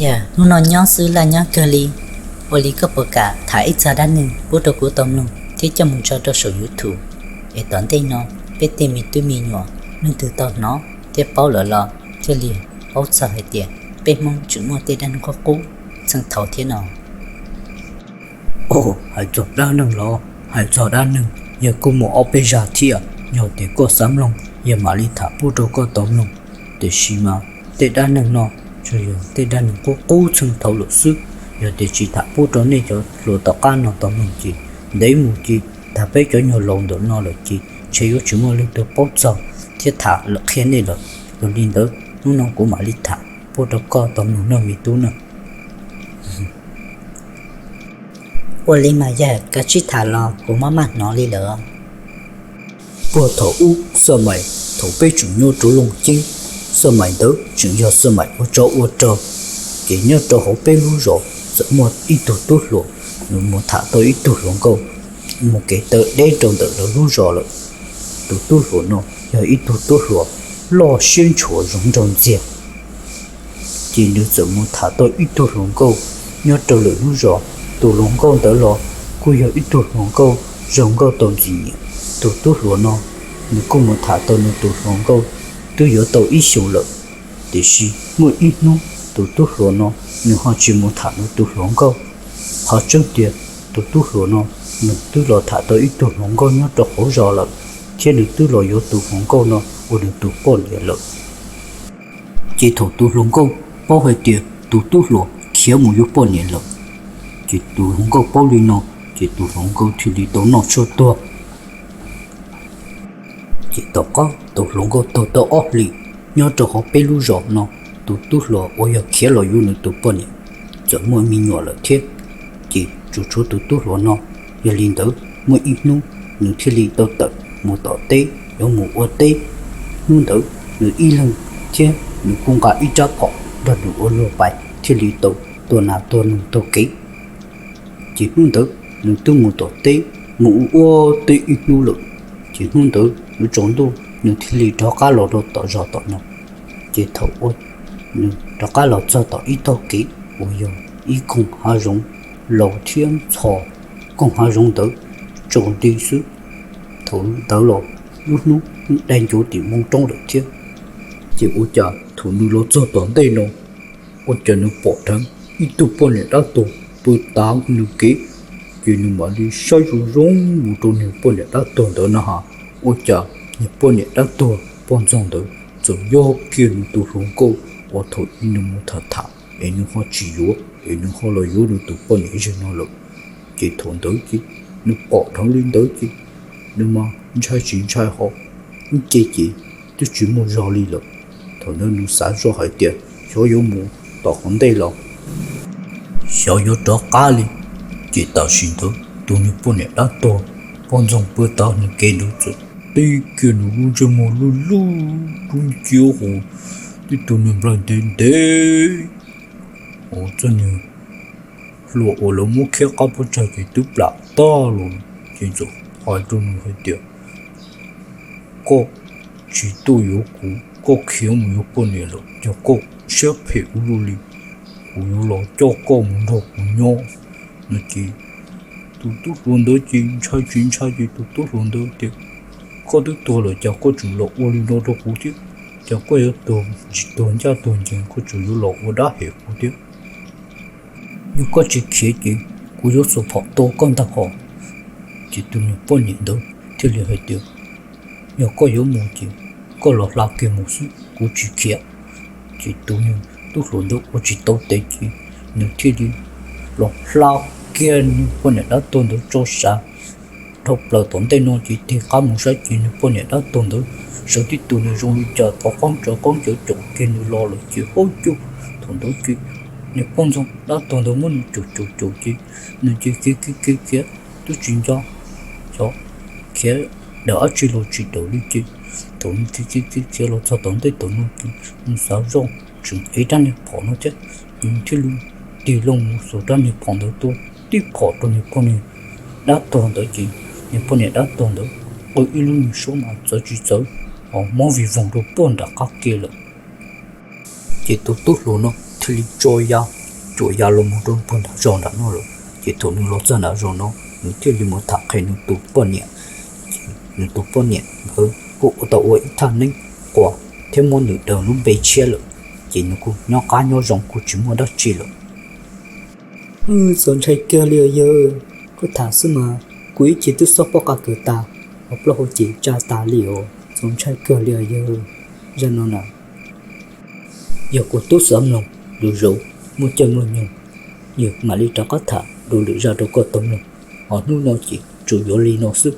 Yog hnub no nyob xwb laj nyob kawg li, ua li koj puas kam tham ib txog dab neeg pub rau kuv tau mloog thiab coj mus tso rau saum YouTube, es tom ntej no peb tej me tub me nyuam leej twg tau hnov thiab paub lawm los thiaj li paub txog hais tias peb Hmoob tseem muaj tej dab neeg qub qub txheej thaum thiab no. Hais txog dab neeg los, hais txog dab neeg yog kuj muaj ob peb zaj thiab, yog tias koj xav mloog yog mam li tham pub rau koj tau mloog. Tiam sis mas tej dab neeg no tsuas yog tej dab neeg qub qub txheej thaum lawm xwb. Yog tias tsis tham pub rau nej cov hluas tom qab no tau mloog ces ntev mus ces tag peb cov nyuag laus ntawm no lawm ces ntshe yuav tsis muaj leej twg paub txog thiab tham lawm qhia nej lawm. Yog li ntawd hnub no kuv mam li tham pub rau koj tau mloog nawj me tub nawj. Ua li mas yog koj tsis tham los kuv maj maj hnov li lawm. Puag thaum ub xaj mais thaum peb tseem nyob rau Looj Ceeb, xaj mais ntawd tseem yog xaj mais ua tsov ua rog, ces nyob rau hauv peb lub zos txawm muaj ib tug tub hluas, nws mus tham tau ib tug hluas nkauj mus kev taw deb rau ntawm lawv lub zos lawm. Tus tub hluas no yog ib tug tub hluas loj siab ntshua zoo nraug ntxiag. Ces nws txawm mus tham tau ib tug hluas nkauj nyob rau lwm lub zos. Tus hluas nkauj ntawd los kuj yog ib tug hluas nkauj zoo nkauj tau ntxim nyiam. Tus tub hluas no nws kuj mus tham tau nws tus hluas nkauj twb yuav tau ib xyoos lawm. Tiam sis muaj ib hnub tus tub hluas no nws ho tsis mus tham nws tus hluas nkauj. Qhov tseeb tiag tus tub hluas no nws twb los tham tau ib tug hluas nkauj nyob rau hauv zos lawm, thiab nws twb los yuav tus hluas nkauj no ua nws tus poj niam lawm. Ces thaum tus hluas nkauj paub hais tias tus tub hluas khiav mus yuav poj niam lawm, ces tus hluas nkauj paub li no, ces tus hluas nkauj thiaj li tau noj tshuaj tuag. Ces tom qab tus hluas nkauj tuag tau ob hlis, nyob rau hauv peb lub zos no, tus tub hluas uas yog khiav los yuav nws tus poj niam txawm muaj me nyuam lawm thiab. Ces tsuas tshuav tus tub hluas no. Yog li ntawd muaj ib hnub nws thiaj li tau tawm mus tom teb yuav mus ua teb. Hnub ntawd nws ib leeg thiab nws kuj nqa ib rab phom nrog nws ua luag pais thiaj li tau tua nas tua noog taug kev. Ces hnub ntawd nws twb mus tom teb, mus ua ua teb ib hnub lawm, ces hnub ntawd yuav tsaus ntuj nws thiaj li rov qab los rau tom zos tom no. Ces thaum uas nws rov qab los txog tom ib tog kev uas yog ib koog hav zoov laus thiab ntxhov, koog hav zoov ntawd tsaus nti xwb. Thaum ntawd los lub hnub daig ncuv tim moo roob lawm thiab. Ces ua cas thaum nws los txog tom ntej no, ua cas nws pom dheev ib tug poj niam dab tuag pw tav nws kev. Ces nws mam li saib zoo zoo mus rau niag poj niam dab tuag ntawd na has, ua cas niag poj niam dab tuag poj ntxoog ntawd txawm yog kiag nws tus hluas nkauj uas thaum ub nws mus tham tham es nws ho tsis yuav es nws ho los yuav nws tus poj niam zej no lawm. Ces thaum ntawd ces nws pom dheev li ntawd ces nws mas ntshai tsis ntshai ho ib ce ces twb tsis muaj zog li lawm. Thaum ntawd nws xav zoj hais tias xyov yuav mus tom hauv ntej los xyov yuav rov qab li. Ces tam sim ntawd tus niag poj niam dab tuag poj ntxoog pw tav nws kev ntawd txawm tib kiag nws lub ntsej muag luj luj dub nciab hu tib tug niag nplaig ntev ntev uas txoj niag hlua uas lawv muab khiab qab pob tsaig ces twb plam tag los. Ces txawm hais rau nws hais tias, koj tsis tuaj yuav kuv, koj khiav mus yuav poj niam lawm, yog koj siab phem ua luaj li, kuv yuav los coj koj mus nrog kuv nyob no. Ces tus tub hluas ntawd ces ntshai tsis ntshai ces tus tub hluas ntawd tias, koj twb tuag lawm cas koj tseem los ua li no rau kuv thiab? Cas koj yuav tuag ntsis tuag ncaj tuag ncees koj tseem yuav los ua dab hem kuv thiab? Yog koj tsis khiav ces kuv yuav xuas phom tua koj ntag hos. Ces tus niag poj niam ntawd thiaj li hais tias, yog koj yuav mus ces koj los hla kiag mus xwb, kuv tsis khiav. Ces tus niag tub hluas ntawd ua tsis tau tes ces nws thiaj li los hla kiag niag poj niam dab tuag ntawd tso sav dhau plaws tom ntej no ces tig qab mus saib ces niag poj niam dab tuag ntawd sawv tib tug nws zoo li cas thov qoob tsawv qoob cawv caum kiag nws los lawm ces hauj cub. Thaum ntawd ces niag poj ntxoog dab tuag ntawd muab nws caum caum caum ces nws ces khiav khiav khiav khiav twb tsis nco xyov khiav daws dab tsi los tsis daws li ces thaum nws khiav khiav khiav khiav los txog tom ntej tom no ces nws xav zoj tseem ev rab niag phom no thiab, ces nws thiaj li tig loo mus xuas rab niag phom ntawd tua tib phom rau niag poj niag dab tuag ntawd ces niag poj niam dab tuag ntawd qw ib lub niag suab mas txawv tsis txawv, ho mob vig voog rau puag nram qab ke lawm. Ces tus tub hluas no thiaj li tso ya, cuam ya los mus rau puag nram zos nram no lawm. Ces thaum nws los txog nram zos no, nws thiaj li mus tham qhia nws tus poj niam. Nws tus poj niam nkawd kuj ua tau ua ib thaj neeb quas thiab muab nws daws lub npe tshiab lawm, ces nws kuj nyob qab nyob zoo kuj tsis muaj dab tsi lawm. Txaus ntshai kawg li os yawg, koj tham xwb mas kuv ib ce twb xob pob qa kawg tas, hauv plaub hauv ces tsa tas li os, txaus ntshai kawg li os yawg. Zaj no na, yog kuv tub xav mloog lus zaum muaj caij muaj nyoog, yawg mam li rov qab tham dua lwm zaj rau koj tau mloog. Ho hnub no ces tsuas yuav li no xwb.